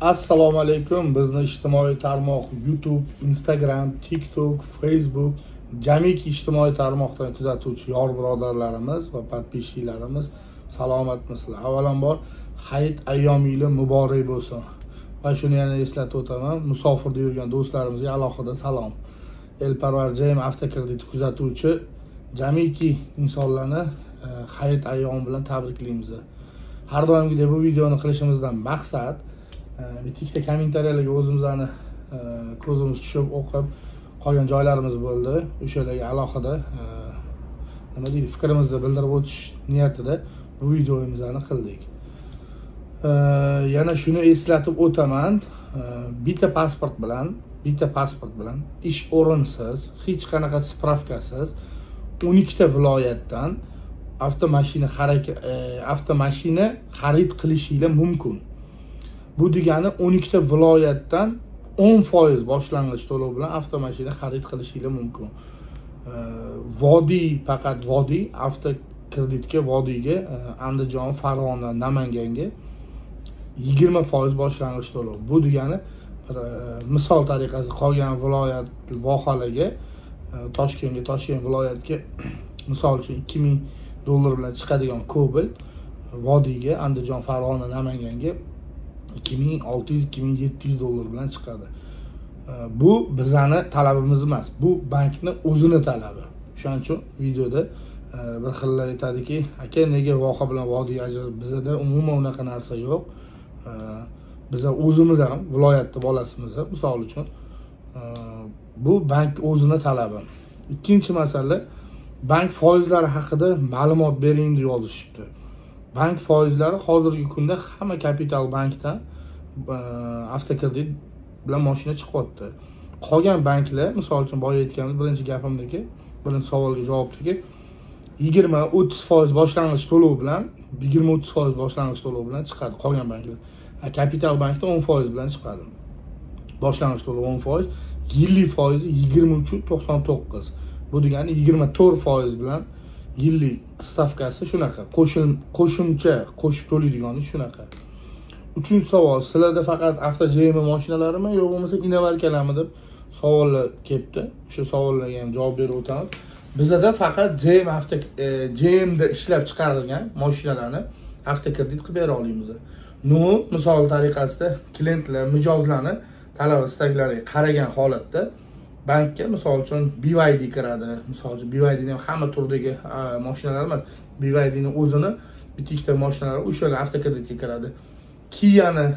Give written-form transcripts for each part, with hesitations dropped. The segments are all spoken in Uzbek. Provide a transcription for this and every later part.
Assalomu alaykum. Bizni ijtimoiy tarmoq YouTube, Instagram, TikTok, Facebook, jamiki ijtimoiy tarmoqdan kuzatuvchi yor birodarlarimiz va подписчик larimiz, salomatmisizlar? Avvalambor hayit ayyominglar muborak bo'lsin. Va shuni yana eslatib o'taman, musofirda yurgan do'stlarimizga alohida salom. Elparvar JM avtokredit kuzatuvchi jamiki insonlarni hayit ayyomi bilan tabriklaymiz. Har doimgidek bu videoni qilishimizdan maqsad bitta ikkita kommentariyalarga o'zimizni ko'zimiz tushib o'qib qolgan joylarimiz bo'ldi. O'shalarga alohida nima deydi, fikrimizni bildirib o'tish niyatida bu videomizni qildik. Yana shuni eslatib o'taman, bitta pasport bilan ish o'rinsiz, hech qanaqa spravkasiz 12 ta viloyatdan avtomashina xarid qilishinglar mumkin. Bu degani 12 ta viloyatdan 10% boshlang'ich to'lov bilan avtomashina xarid qilishinglar mumkin. Vodiy, faqat Vodiy avtokreditga, Vodiyga, Andijon, Farg'ona, Namanganga 20% boshlang'ich to'lov. Bu degani bir misol tariqasida qolgan viloyat vohalarga, Toshkentga, Toshkent viloyatiga misol uchun 2000 dollar bilan chiqadigan Cobalt Vodiyga, Andijon, Farg'ona, Namanganga 2600-2700 dollar bilan chiqadi. Bu bizani talabimiz emas, bu bankni o'zini talabi. O'shaning uchun videoda bir xillar aytadiki, aka nega voha bilan Vodiy ajratib, bizda umuman unaqa narsa yo'q. Biza o'zimiz ham viloyatda bolasimiz, misol uchun bu bank o'zini talabi. Ikkinchi masala, bank foizlari haqida ma'lumot bering deb yozishibdi. Bank foizlari hozirgi kunda hamma Kapital bankdan avtokredit bilan mashina chiqyapti. Qolgan banklar, misol uchun boya aytganimiz birinchi gapimdagi, birinchi savolga javobdagi 20-30% boshlang'ich to'lov bilan 20-30% boshlang'ich to'lov bilan chiqadi qolgan banklar. Kapital bankda 10% bilan chiqadi. Boshlang'ich to'lov 10%, yillik foizi 23.99. Bu degani 24% bilan yillik stavkasi shunaqa. Qo'shimcha qo'shib to'laydigani shunaqa. Uchinchi savol, sizlarda faqat avto JM mashinalarimi yo bo'lmasa inovarkalarmi deb savollar kelibdi. O'sha savollarga ham javob berib o'tamiz. Bizda faqat JM avto JMda ishlab chiqarilgan mashinalarni avtokredit qilib bera olamiz. No, misol tariqasida klientlar, mijozlarni talab istaklariga qaragan holatda bankka misol uchun BYD kiradi. Misol uchun BYDni ham hamma turdagi mashinalar emas, BYDni o'zini bitta ikkita mashinalari o'shalar avtokreditga kiradi. Kia'ni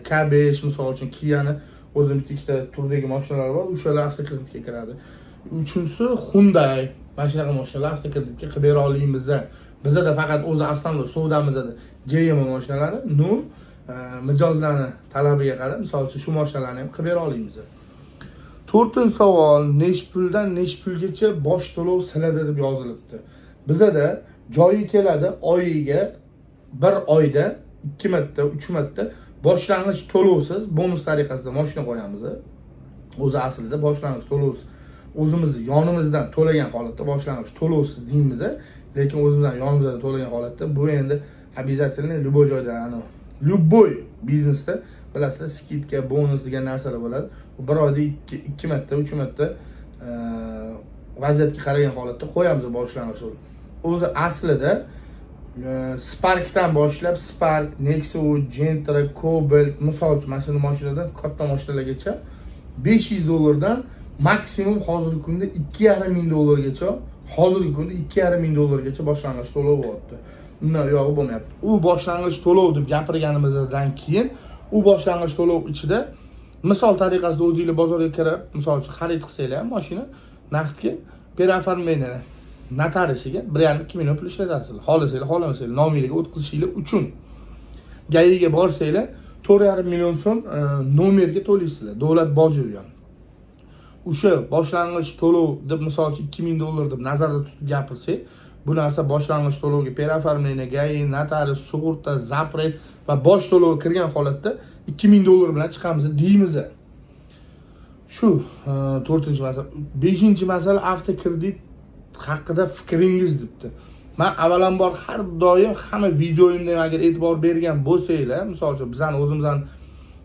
K5 misol uchun Kia'ni o'zini bitta ikkita turdagi mashinalar bor, o'shalar avtokreditga kiradi. Uchinchisi Hyundai, mana shunaqa mashinalar avtokreditga qilib bera olamiz. Bizda faqat o'zi aslida savdamizda JM mashinalari, no, mijozlarni talabiga qarab misol uchun shu mashinalarni ham qilib bera olamiz. To'rtinchi savol, nech puldan nech pulgacha bosh to'lov sizlarda deb yozilibdi. Bizada joyi keladi, oyiga bir oyda 2 marta, 3 marta boshlang'ich to'lovsiz bonus tariqasida mashina qo'yamiz. O'zi aslida boshlang'ich to'lovsiz o'zimiz yonimizdan to'lagan holatda boshlang'ich to'lovsiz deymiz, lekin o'zimizdan yonimizdan to'lagan holatda bu endi обязательно любой joyda, ana любой biznesda bilasizlar, skidka, bonus degan narsalar bo'ladi. Bir oyda 2 marta, 3 marta vaziyatga qaragan holatda qo'yamiz boshlang'ich to'lov. O'zi aslida Sparkdan boshlab Spark, Nexia, Gentra, Cobalt, misol uchun mana shu mashinadan katta mashinalargacha 500 dollardan maksimum hozirgi kunda 2,5 ming dollargacha, hozirgi kunda 2,5 ming dollargacha boshlang'ich to'lov bo'lyapti. Undan uyog'i bo'lmayapti. U boshlang'ich to'lov deb gapirganimizdan keyin u boshlang'ich to'lov ichida misol tariqasida o'zinglar bozorga kirib, misol uchun xarid qilsanglar ham mashina naqdga переоформление notariusiga 1,5-2 million pul ishlatasizlar. Xohlasanglar, xohlamasanglar nomingizga o'tkazishinglar uchun GAIga borsanglar 4,5 million so'm nomerga to'laysizlar, davlat boji u ham. O'sha boshlang'ich to'lov deb misol uchun 2000 dollar deb nazarda tutib gapirsak, bu narsa boshlang'ich to'lovga переоформление, GAI, notarius, sug'urta, zapret va bosh to'lov kirgan holatda 2000 dollar bilan chiqamiz deymiz. Shu to'rtinchi masala. Beshinchi masala, avtokredit haqida fikringiz debdi. Men avvalambor har doim hamma videoyimda agar e'tibor bergan bo'lsanglar, misol uchun bizani o'zimizning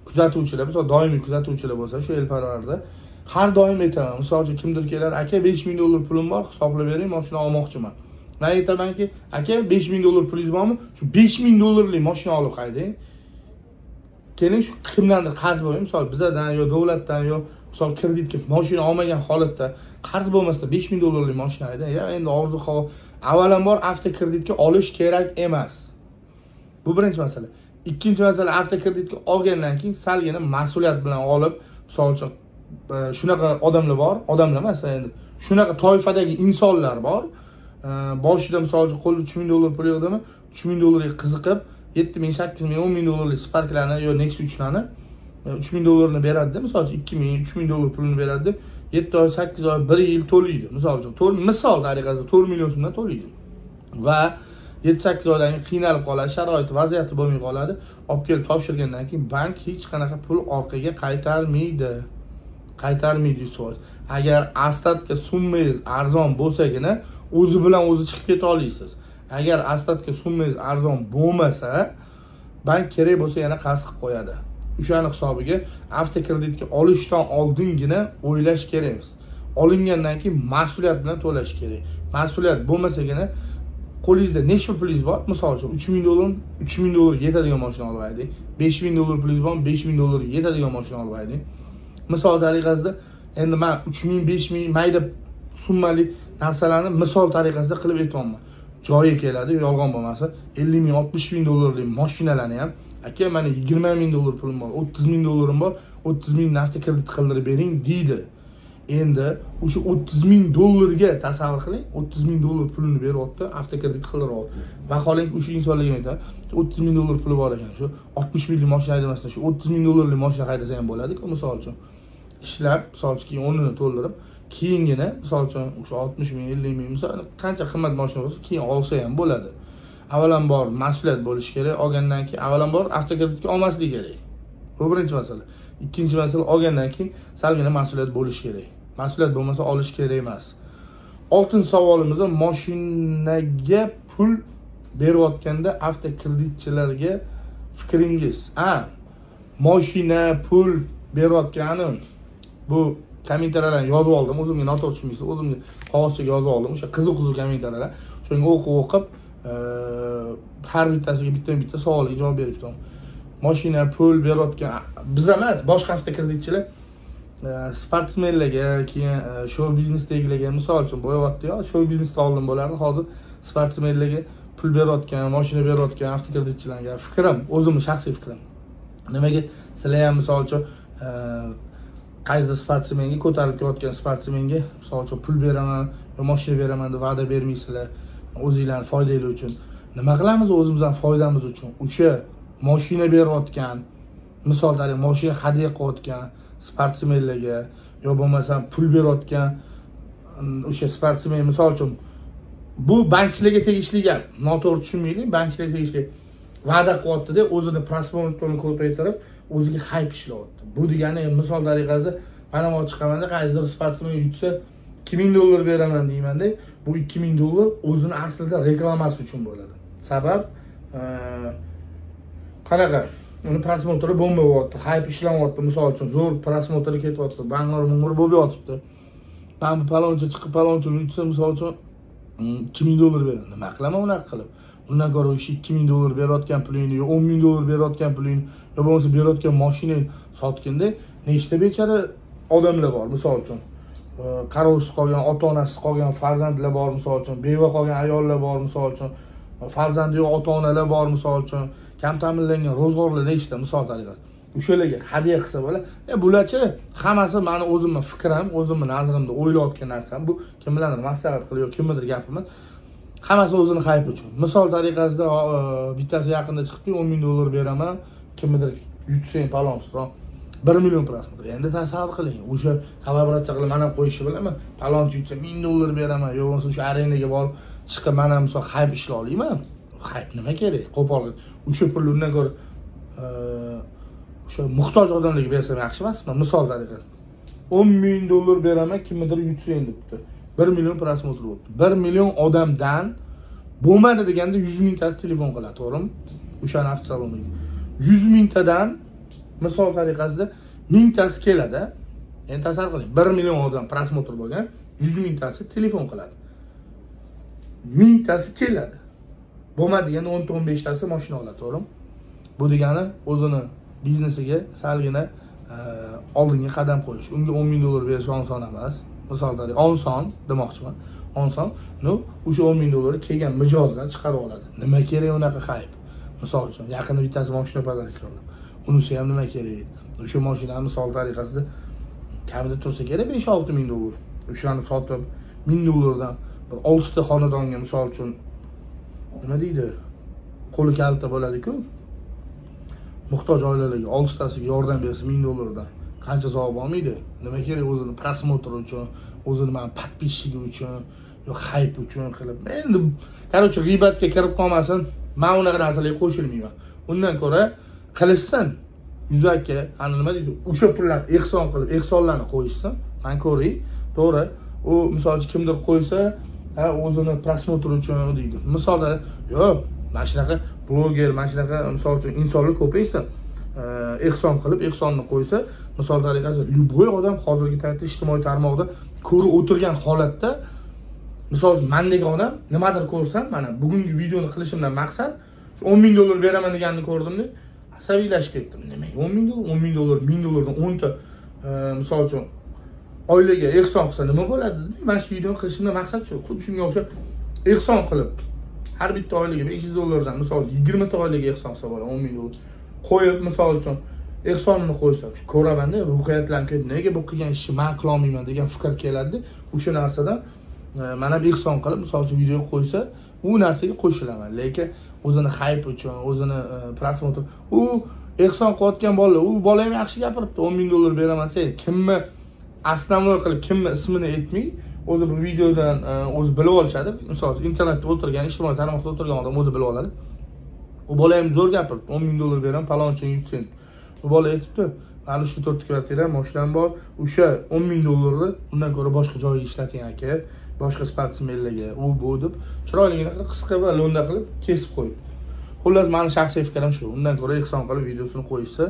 kuzatuvchilar, misol doimiy kuzatuvchilar bo'lsa, shu Elparvarda har doim aytaman. Misol uchun kimdir kelar, aka 5000 dollar pulim bor, hisoblab bering, mashina olmoqchiman. Men aytamanki, aka 5000 dollar pulingiz bormi? Shu 5000 dollarlik mashina olib haydang. Keling shu kimdandir qarz bo'lmay, misol bizadan yo davlatdan yo misol kreditga mashina olmagan holatda qarz bo'lmasa 5000 dollarlik mashina haydang. Ya endi orzu havo, avvalambor avtokreditga olish kerak emas. Bu birinchi masala. Ikkinchi masala, avtokreditga olgandan keyin salgina mas'uliyat bilan olib, misol uchun shunaqa odamlar bor, odamlar emas endi, shunaqa toifadagi insonlar bor. Boshida misol uchun qo'lda 3000 dollar pul yig'dimi, 3000 dollarga qiziqib 7000, 8000, 10000 dollarlik Sparklarni yo Nexia 3larni 3000 dollarni beradi-da, misol uchun 2000, 3000 dollar pulini beradi, 7 oy, 8 oy, 1 yil to'laydi. Misol uchun 4 misol tariqasida 4 million so'mdan to'laydi. Va 7-8 oydan keyin qiynalib qoladi, sharoiti, vaziyati bo'lmay qoladi. Olib kelib topshirgandan keyin bank hech qanaqa pul orqaga qaytarmaydi. Qaytarmaydi 100%. Agar ostatka summangiz arzon bo'lsagina, o'zi bilan o'zi chiqib keta olasiz. Agar ostatka summangiz arzon bo'lmasa, bank kerak bo'lsa yana qarz qilib qo'yadi. O'shani hisobiga avtokreditga olishdan oldingina o'ylash kerak. Olingandan keyin mas'uliyat bilan to'lash kerak. Mas'uliyat bo'lmasagina qo'lingizda necha pulingiz bor? Misol uchun 3000 dollar, 3000 dollarga yetadigan mashina olib haydang. 5000 dollar pulingiz bor, 5000 dollarga yetadigan mashina olib haydang. Misol tariqasida endi men 3000, 5000 mayda summali narsalarni misol tariqasida qilib aytyapman. Joyi keladi, yolg'on bo'lmasa 50 ming, 60 ming dollarlik mashinalarni ham, aka meni 20 ming dollar pulim bor, 30 ming dollarim bor, 30 ming avtokredit qildirib bering deydi. Endi o'sha 30 ming dollarga tasavvur qiling, 30 ming dollar pulini beryapti, avtokredit qildiryapti. Vaholanki o'sha insonlarga aytaman, 30 ming dollar puli bor ekan, shu 60 minglik mashina haydamasdan shu 30 ming dollarlik mashina haydasa ham bo'ladi-ku, misol uchun. Ishlab, misol uchun keyin o'rnini to'ldirib, keyingina misol uchun o'sha 60 ming, 50 ming, misol qancha qimmat mashina bo'lsa, keyin olsa ham bo'ladi. Avvalambor mas'uliyat bo'lishi kerak, olgandan keyin avvalambor avtokreditga olmaslik kerak. Bu birinchi masala. Ikkinchi masala, olgandan keyin salgina mas'uliyat bo'lishi kerak. Mas'uliyat bo'lmasa olish kerak emas. Oltinchi savolimiz, mashinaga pul berayotganda avtokreditchilarga fikringiz. Mashina pul berayotgani bu kommentariyalarni yozib oldim, o'zimga noto'g'ri tushunmaysizlar, o'zimga qog'ozchaga yozib oldim, o'sha qiziq-qiziq kommentariyalar. Shunga o'qib har bittasiga bitta-bitta savolga javob berib ketaman. Mashina pul berayotgan biz emas, boshqa avtokreditchilar sportsmenlarga, keyin shou biznesdagilarga, misol uchun bo'yapti-yo, shou biznesda oldin bo'lardi, hozir sportsmenlarga pul berayotgan, mashina berayotgan avtokreditchilarga fikrim, o'zimning shaxsiy fikrim. Nimaga sizlar ham misol uchun qaysi sportsmenga, ko'tarilib kelayotgan sportsmenga misol uchun pul beraman yo mashina beraman deb va'da bermaysizlar, o'zinglarning foydanglar uchun. Nima qilamiz o'zimizning foydamiz uchun? O'sha mashina berayotgan, misol tariq mashina hadya qilayotgan sportsmenlarga yo bo'lmasam pul berayotgan o'sha sportsmen, misol uchun bu bankchilarga tegishli gap, noto'g'ri tushunmaylik, bankchilarga tegishli va'da qilyapti-da, o'zini prosmontini ko'paytirib, o'ziga hayp ishlayapti. Bu degani misol tariqasida mana bu chiqamanda qaysidir sportsmen yutsa 2000 dollar beraman deymanda, bu 2000 dollar o'zini aslida reklamasi uchun bo'ladi. Sabab qanaqa? Uni prosmotri bomba bo'lyapti, hayp ishlanyapti, misol uchun zo'r prosmotri ketyapti, bang'ir-mung'ir bo'lib yotibdi. Men bu palonchi chiqib palonchini yutsa misol uchun 2000 dollar beraman. Nima qilaman unaqa qilib? Undan ko'ra o'sha 2000 dollar berayotgan pulingni yo 10 ming dollar berayotgan pulingni yo bo'lmasa berayotgan mashinangni sotganda nechta bechora odamlar bor, misol uchun qarovsiz qolgan, ota-onasiz qolgan farzandlar bor, misol uchun beva qolgan ayollar bor, misol uchun farzandi yo'q ota-onalar bor, misol uchun kam ta'minlangan ro'zg'orlar nechta, misol tariqasida. O'shalarga hadya qilsa bo'ladi. Bularchi hammasi meni o'zimning fikrim, o'zimning nazarimda o'ylayotgan narsam. Bu kim bilandir maslahat qilib yo kimnidir gapi emas. Hammasi o'zini hayp uchun. Misol tariqasida bittasi yaqinda chiqibdi, 10 ming dollar beraman, kimnidir yutsang palonchiroq 1 million prosmotr. Endi tasavvur qiling, o'sha kollaboratsiya qilib mana qo'yishi bilaman, palonchi yutsa 1000 dollar beraman, yo bo'lmasa o'sha arenaga borib chiqib mana misol hayp ishlay olaman. Hayp nima kerak? Qo'pol o'sha pulni undan ko'ra o'sha muhtoj odamlarga bersam yaxshi emasmi? Misol tariqasida 10 ming dollar beraman, kimnidir yutsang debdi. 1 million prosmotr bo'libdi. 1 million odamdan bo'lmadi deganda 100 mingtasi telefon qiladi, to'g'rimi? O'shani avtosaloniga. 100 mingtadan Misol tariqasida 1000 tasi keladi. Endi tasavvur qiling, 1 million odam prosmotr bo'lgan, 100 mingtasi telefon qiladi. 1000 tasi keladi. Bo'lmadi deganda 10 ta 15 tasi mashina oladi, to'g'rimi? Bu degani o'zini biznesiga salgina oldinga qadam qo'yish. Unga 10 ming dollar berish oson emas. Misol tariqasida oson demoqchiman. Oson, no, o'sha 10 ming dollarni kelgan mijozdan chiqarib oladi. Nima kerak unaqa hayb? Misol uchun, yaqinda bittasi mashina podarka qildi. Unisi ham nima kerak? O'sha mashinani misol tariqasida kamida tursa kerak 5-6 ming dollar. O'shani sotib 1000 dollardan bir 6 ta xonadonga misol uchun nima deydi? Qo'li kalta bo'ladi-ku. Muhtoj oilalarga 6 tasiga yordam bersa 1000 dollardan qancha savob olmaydi? Nima kerak o'zini prosmotr uchun, o'zini mana podpischigi uchun, yo hayp uchun qilib. Endi короче, g'iybatga kirib qolmasin. Men unaqa narsalarga qo'shilmayman. Undan ko'ra qilishsin. Yuzaki, ana nima deydi? O'sha pullarni ehson qilib, ehsonlarni qo'yishsin. Men ko'ray, to'g'ri. U misol uchun kimdir qo'ysa, o'zini prosmotr uchun deydi. Misolda, yo'q, mana shunaqa bloger, mana shunaqa misol uchun insonlar ko'paysa, ehson qilib, ehsonni qo'ysa, misol tariqasida любой odam hozirgi paytda ijtimoiy tarmoqda ko'rib o'tirgan holatda, misol uchun mendagi odam nimadir ko'rsam, mana bugungi videoni qilishimdan maqsad shu 10 ming dollar beraman deganini ko'rdimda, asabiylashib ketdim. Nimaga 10 ming dollar? 10 ming dollar, 1000 dollardan 10 ta misol uchun oilaga ehson qilsa nima bo'ladi? Mana shu videoni qilishimdan maqsad shu. Xuddi shunga o'xshab ehson qilib har bitta oilaga 500 dollardan misol uchun 20 ta oilaga ehson qilsa bo'ladi, 10 ming dollar qo'yib misol uchun ehsonni qo'ysa, ko'ramanda ruhiyatlanib ketdi. Nega bu qilgan ishni men qila olmayman degan fikr keladi. O'sha narsadan mana bu ehson qilib misol uchun video qo'ysa, u narsaga qo'shilaman. Lekin o'zini hayp uchun, o'zini prosmotr, u ehson qilayotgan bola, u bola ham yaxshi gapiribdi. 10 ming dollar beraman desa, kimni основной qilib, kimni ismini aytmay, o'zi bu videodan o'zi bilib olishadi. Misol uchun internetda o'tirgan, ijtimoiy tarmoqda o'tirgan odam o'zi bilib oladi. U bola ham zo'r gapiribdi. 10 ming dollar beraman, palonchini yutsin. U bola aytibdi, "Mana shu 4 kvartira mashinam bor, o'sha 10 ming dollarni undan ko'ra boshqa joyga ishlating aka, boshqa sportsmenlarga, u bu" deb chiroyligini qilib, qisqa va lo'nda qilib kesib qo'yibdi. Xullas, meni shaxsiy fikrim shu. Undan ko'ra ehson qilib videosini qo'yishsa,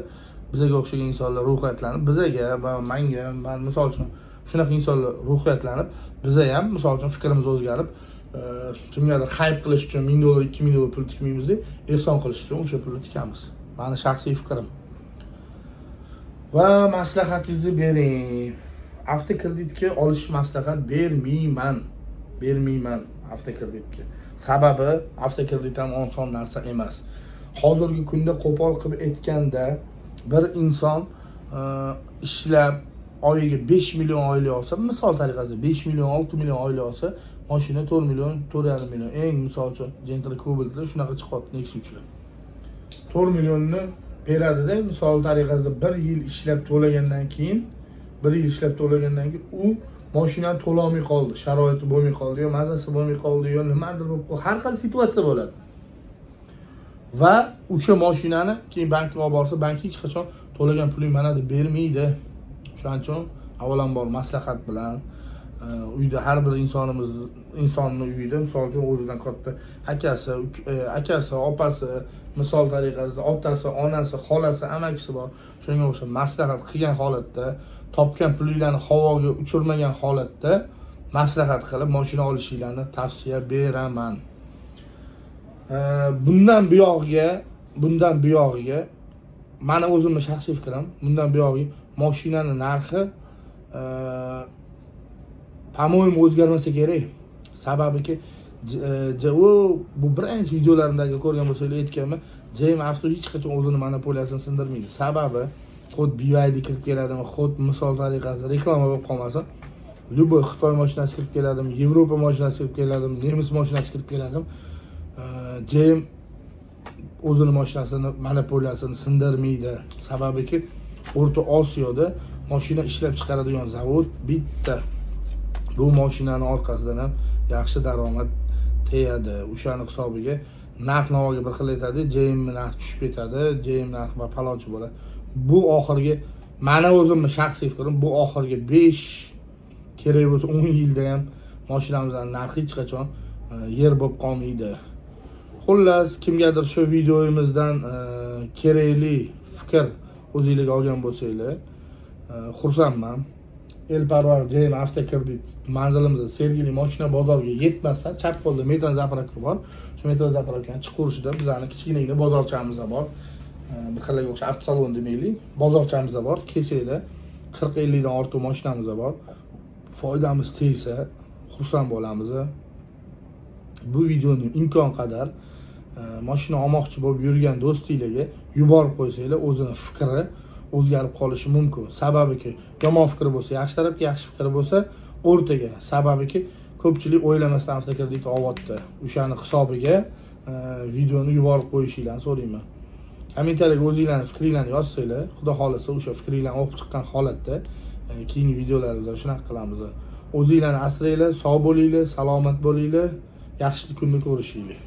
bizaga o'xshagan insonlar ruhiyatlanib, bizaga va menga, men misol uchun shunaqa insonlar ruhiyatlanib, biza ham misol uchun fikrimiz o'zgarib, kimgadir hayp qilish uchun 1000 dollar, 2000 dollar pul tikmaymiz, ehson qilish uchun o'sha pulni tikamiz. Meni shaxsiy fikrim. Va maslahatingizni bering. Avtokreditga olish maslahat bermayman. Bermayman avtokreditga. Sababi avtokredit ham oson narsa emas. Hozirgi kunda qo'pol qilib aytganda bir inson ishlab oyiga 5 million oylik olsa, misol tariqasida 5 million, 6 million oylik olsa, mashina 4 million, 4,5 million. Eng misol uchun Gentra Cobaltlar shunaqa chiqyapti, Nexia 3lar. 4 millionni beradida, misol tariqasida 1 yil ishlab to'lagandan keyin, 1 yil ishlab to'lagandan keyin u mashinani to'la olmay qoldi, sharoiti bo'lmay qoldi, yo mazasi bo'lmay qoldi, yo nimadir bo'lib qoldi. Har xil situatsiya bo'ladi. Va o'sha mashinani keyin bankka olib borsa, bank hech qachon to'lagan puling mana deb bermaydi. Shuning uchun avvalambor maslahat bilan uyda har bir insonimiz, insonni uyida misol uchun o'zidan katta akasi, akasi, opasi, misol tariqasida otasi, onasi, xolasi, amakisi bor. Shunga o'xshab maslahat qilgan holatda, topgan pulinglarni havoga uchirmagan holatda maslahat qilib mashina olishinglarni tavsiya beraman. Bundan buyog'iga meni o'zimning shaxsiy fikrim, bundan buyog'iga mashinani narxi по-моему o'zgarmasa kerak. Sababiki u bu birinchi videolarimdagi ko'rgan bo'lsanglar aytganman, JM Avto hech qachon o'zini monopoliyasini sindirmaydi. Sababi xud BYD kirib keladimi, xud misol tariqasida reklama bo'lib qolmasin. Любой Xitoy mashinasi kirib keladimi, Yevropa mashinasi kirib keladimi, nemis mashinasi kirib keladimi, JM o'zini mashinasini monopoliyasini sindirmaydi. Sababiki O'rta Osiyoda mashina ishlab chiqaradigan zavod bitta. Bu mashinani orqasidan ham yaxshi daromad tegadi. O'shani hisobiga narx navoga bir xil aytadi, JM narxi tushib ketadi, JM narxi va palonchi bo'ladi. Bu oxirgi meni o'zimning shaxsiy fikrim, bu oxirgi 5 kerak bo'lsa 10 yilda ham mashinamizning narxi hech qachon yer bo'lib qolmaydi. Xullas, kimgadir shu videomizdan kerakli fikr O'zingizga olgan bo'lsanglar, xursandman. Elparvar JM avtokredit manzilimizda Sergeli mashina bozoriga yetmasdan chap qo'lda metan zapravka bor. Shu metan zapravkani chiqurishida bizani kichkinagina bozorchamiz bor. Bir xilga o'xshash avtosalon demaylik, bozorchamiz bor. Kechanglar 40-50 dan ortiq mashinamiz bor. Foydamiz tegsa xursand bo'lamiz. Bu videoni imkon qadar mashina olmoqchi bo'lib yurgan do'stinglarga yuborib qo'ysanglar, o'zini fikri o'zgarib qolishi mumkin. Sababiki, yomon fikri bo'lsa yaxshi tarafga, yaxshi fikri bo'lsa o'rtaga. Sababiki, ko'pchilik o'ylamasdan avtokredit olyapti. O'shani hisobiga videoni yuborib qo'yishinglarni so'rayman. Kommentariyaga o'zinglarning fikringlarni yozsanglar, xudo xolasa o'sha fikringlarni o'qib chiqqan holatda keyingi videolarimizda shunaqa qilamiz. O'zinglarni asranglar, sog' bo'linglar, salomat bo'linglar, yaxshi kunda ko'rishaylik.